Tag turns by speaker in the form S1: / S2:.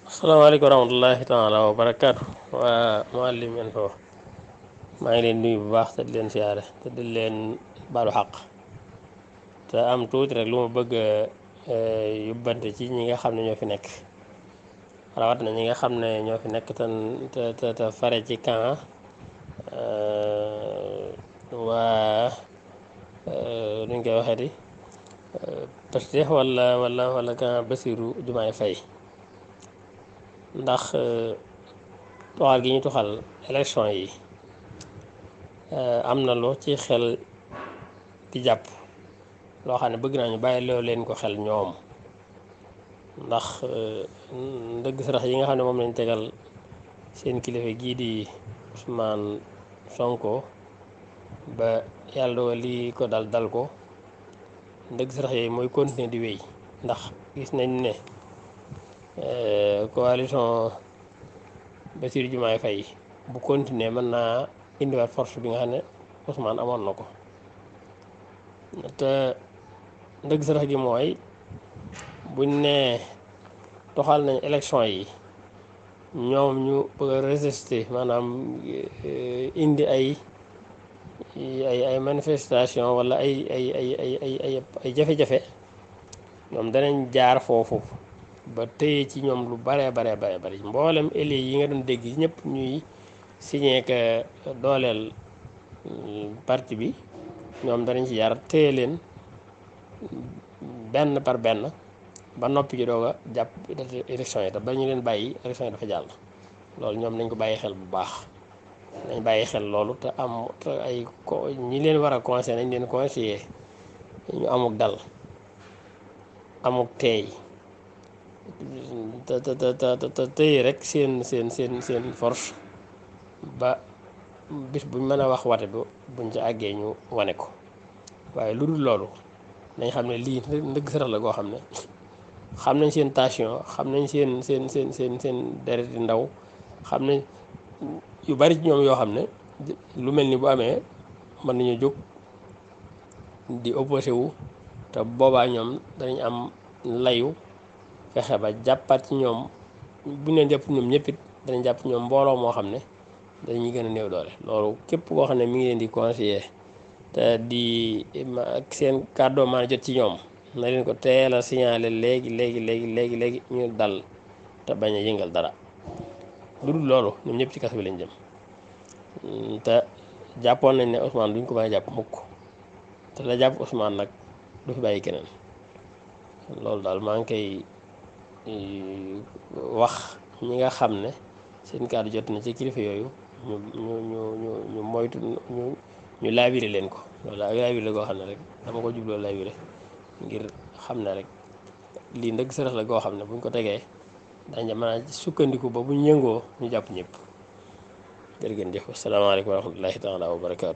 S1: asalaamaaleykum wa rahmatullahi taala wa barakaatu waa Mouhalim Info maa ngi leen nuyu bu baax te di leen siyaare te di leen baalu xaq te am tuuti rek lu ma bëgg yóbbante ci ñi nga xam ne ñoo fi nekk rawat na ñi nga xam ne ñoo fi nekk te fare ci camp waa nuñ koy waxee di Pastef wala camp Bassirou Diomaye Faye ndax toxal gi ñu toxal élection yi am na loo ci xel di jàpp loo xam ne bëgg naa ñu bàyyi loo leen ko xel ñoom ndax ndëgg sarax yi nga xam ne moom lañ tegal seen kilifa gii di Ousmane Sonko ba yàlla dogal lii ko dal ko ndëgg sarax yooyu mooy continuer di wéy ndax gis nañ ne coalition Bassirou Diomaye Faye bu continuer mën naa indiwaat force bi nga xam ne Ousmane amoon na ko te ndëgg sarax gi mooy buñ ne toxal nañ élection yi ñoom ñu bëgg a résister maanaam indi ay manifestation wala ay jafe-jafe ñoom danañ jaar foofu ba tëye ci ñoom lu bare bari mboolem éli yi nga doon dégg ñëpp ñuy signé que dooleel parti bi ñoom danañ ci jaar téye leen benn par benn ba noppi ji doog a jàpp élection yi te ba ñu leen bàyyi élection yi dafa jàll loolu ñoom nañ ko bàyyi xel bu baax nañ bàyyi xel loolu te am te ay ñi leen war a conseiller nañ leen conseiller ñu amuk dal amuk teey te tëye rek seen force ba bis buñ mën a wax wate bu buñ ci àggee ñu wane ko waaye lu dul loolu nañ xam ne lii ndëgg sarax la goo xam ne xam nañ seen tension xam nañ seen deret di ndaw xam nañ yu bari ci ñoom yoo xam ne lu mel ni bu amee mën nañu jóg di opposé wu te boobaa ñoom dañ am layu fexe ba jàppaat ci ñoom bu leen jàpp ñoom ñëpp it danañ jàpp ñoom mbooloo moo xam ne dañuy gën a néew doole loolu képp koo xam ne mi ngi leen di conseiller te di seen kàddoo maa jot ci ñoom na leen ko teel a signalé léegi ñu dal te bañ a yëngal dara lu dul loolu ñoom ñëpp ci kaso bi lañ jëm te jàppoon nañ ne Ousmane duñ ko mën a jàpp mukk te la jàpp Ousmane nag du fi bàyyi keneen loolu daal maa ngi koy wax ñi nga xam ne seen kàddu jot na ci kilifa yooyu ñu moytu ñu laabire leen ko loolu ak laabire la goo xam ne rek dama ko jubloo laabire ngir xam ne rek lii ndëgg sërëx la goo xam ne buñ ko tegee dañ mën a sukkandiku ba buñ yëngoo ñu jàpp ñëpp jërë ngeen jëf asalaamaaleykum wa rahmatullahi taala wa barakaatu